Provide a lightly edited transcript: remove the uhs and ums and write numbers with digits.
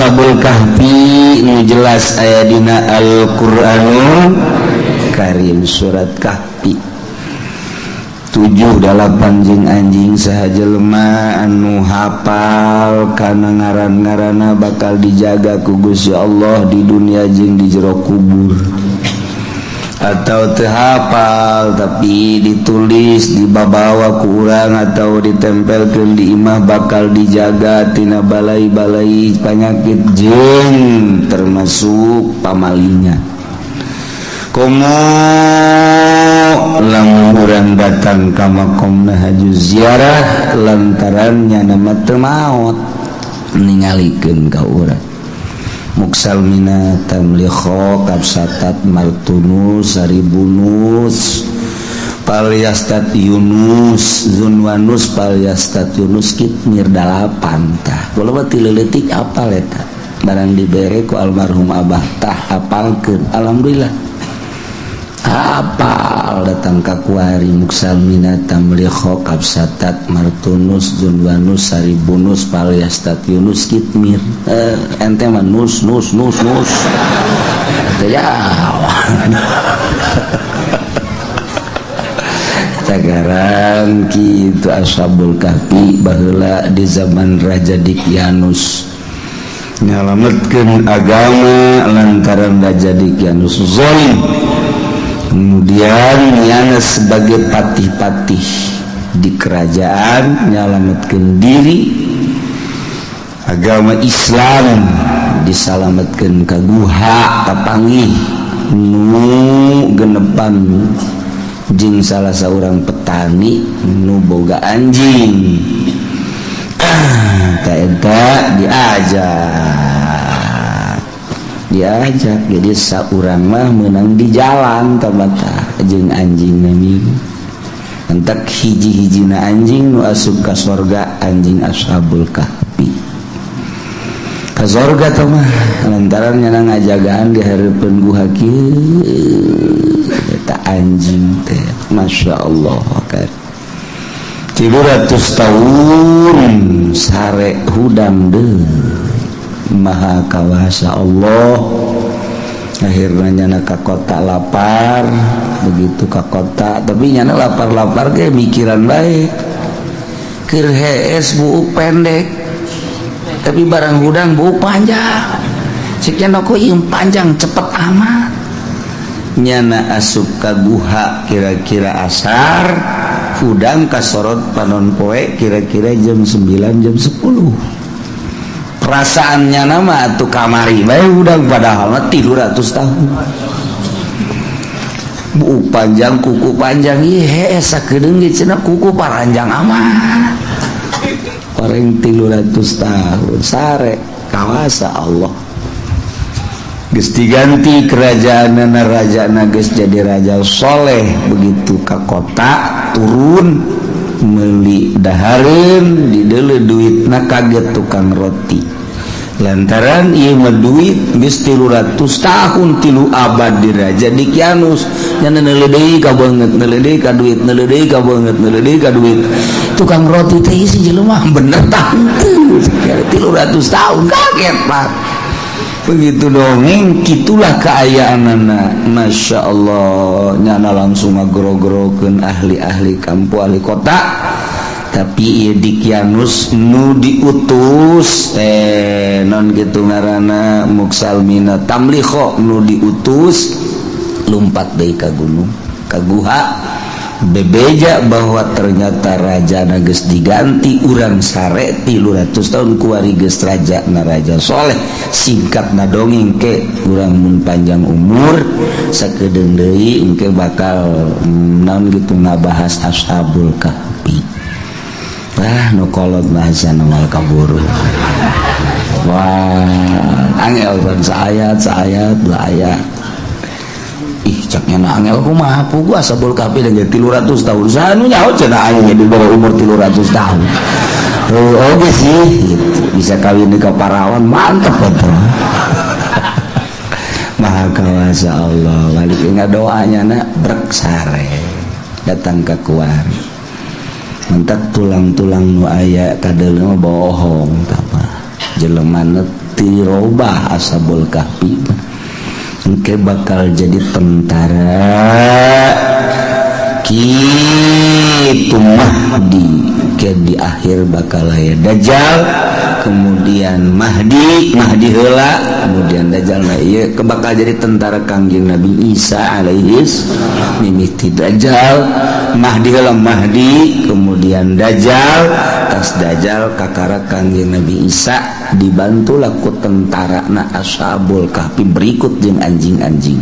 Ashabul Kahfi nu jelas aya dina Al-Qur'anul Karim surat Kahfi 7 8 jeung anjing saha jelema anu hafal kana ngaran-ngaranna bakal dijaga ku Gusti Allah di dunia jeung di jero kubur atau teu hafal tapi ditulis dibabawa ku urang atau ditempelkeun di imah bakal dijaga tina balai-balai panyakit jeung termasuk pamalinya. Komo lamun urang datang ka makomna haju ziarah lantaran nyana mah teu maot ningalikeun ka urang. Muksalmina tamlikho kapsatat martunus saribunus palyastat Yunus zunwanus palyastat Yunus kitmir dalapan tah bola ti leutik apal eta barang dibere ku almarhum abah tah apalkeun alhamdulillah apal datang ka kuari muksalmina tamlikho kapsatat martunus zunwanus saribunus palyastat Yunus kitmir ente mah nus nus nus nus teh tagaran kitu Ashabul Kahfi baheula di zaman Raja Dikyanus nyalametkeun agama lantaran Raja Dikyanus zalim. Kemudian nyana sebagai patih-patih di kerajaan nyalametkeun diri agama Islam disalametkeun ka guha kapanggih nu genepan jeung salah seorang petani nu boga anjing. Ta eta diajak jadi saurang mah meunang di jalan tabata jeung anjing nami entak hiji-hijina anjing nu asup ka sorga anjing Ashabul Kahfi ka sorga teh mah lantaran nyana ngajagaan di hareupeun guha kieu eta anjing teh Masya Allah kan 300 tahun sare hudang deui maha kawasa Allah. Akhirnya nyana ka kota lapar, begitu ka kota tapi nyana lapar-lapar ge mikiran bae keur hees buuk pendek tapi barang hudang buuk panjang cek nyana kok ieu panjang cepet amat nyana asup ka guha kira-kira asar hudang kasorot panon poe kira-kira jam 9 jam 10 perasaannya nama atuh kamari bae hudang padahal mah 300 tahun buuk panjang kuku panjang ieu hees sakedeung ge cenah kuku paranjang amat paling 300 tahun sare kawasa Allah geus diganti kerajaanna rajana geus jadi raja soleh begitu ka kota turun meuli dahareun dideuleu duitna kaget tukang roti lantaran ieu mah duit geus 300 tahun 3 abad di Raja Dikyanus nya neuleuh deui ka beungeut neuleuh deui ka duit neuleuh deui ka beungeut neuleuh deui ka duit tukang roti teh si jelema bener tah henteu 300 tahun kaget Pak. Begitu dongeng kitulah keayaanana Masya Allah nyana langsung ngagero-gerokeun ahli-ahli kampung ahli kota tapi ieu Dikyanus nu diutus non kitu ngaranna muksalmina tamlikho nu diutus lumpat deui ka gunung ka guha bebeja bahwa ternyata raja geus diganti urang sare 300 tahun kuari geus raja na raja soleh singkatna dongeng ke urang mun panjang umur sakedeung deui engke bakal naon gitu ngabahas Ashabul Kahfi. Wah nu kolot mah sana mal kaburu. Wah angel pan saayat saayat dua ayat. Ih caknya na angel kumaha pugu Ashabul Kahfi dan jadi 300 tahun sanu nyaho cenah aing jadi baru umur 300 tahun. Oh oke sih gitu. Bisa kawin di kaparawan mantep betul. Maha kawasa Allah balik ingat doanya na brek sare datang ke kuari mentak tulang-tulang nu aya kadeuleu mah bohong tah mah jelema Teu robah Ashabul Kahfi mah. Engke bakal jadi tentara kitu. Mahdi ke di akhir bakal aya Dajjal, kemudian Mahdi, Mahdi heula, kemudian Dajjal. Nah, ieu bakal jadi tentara Kangjeng Nabi Isa alaihis mimiti Dajjal, Mahdi heula, Mahdi, kemudian Dajjal. Tas Dajjal, kakara Kangjeng Nabi Isa dibantu laku tentara na Ashabul Kahfi berikut jeung anjing-anjing.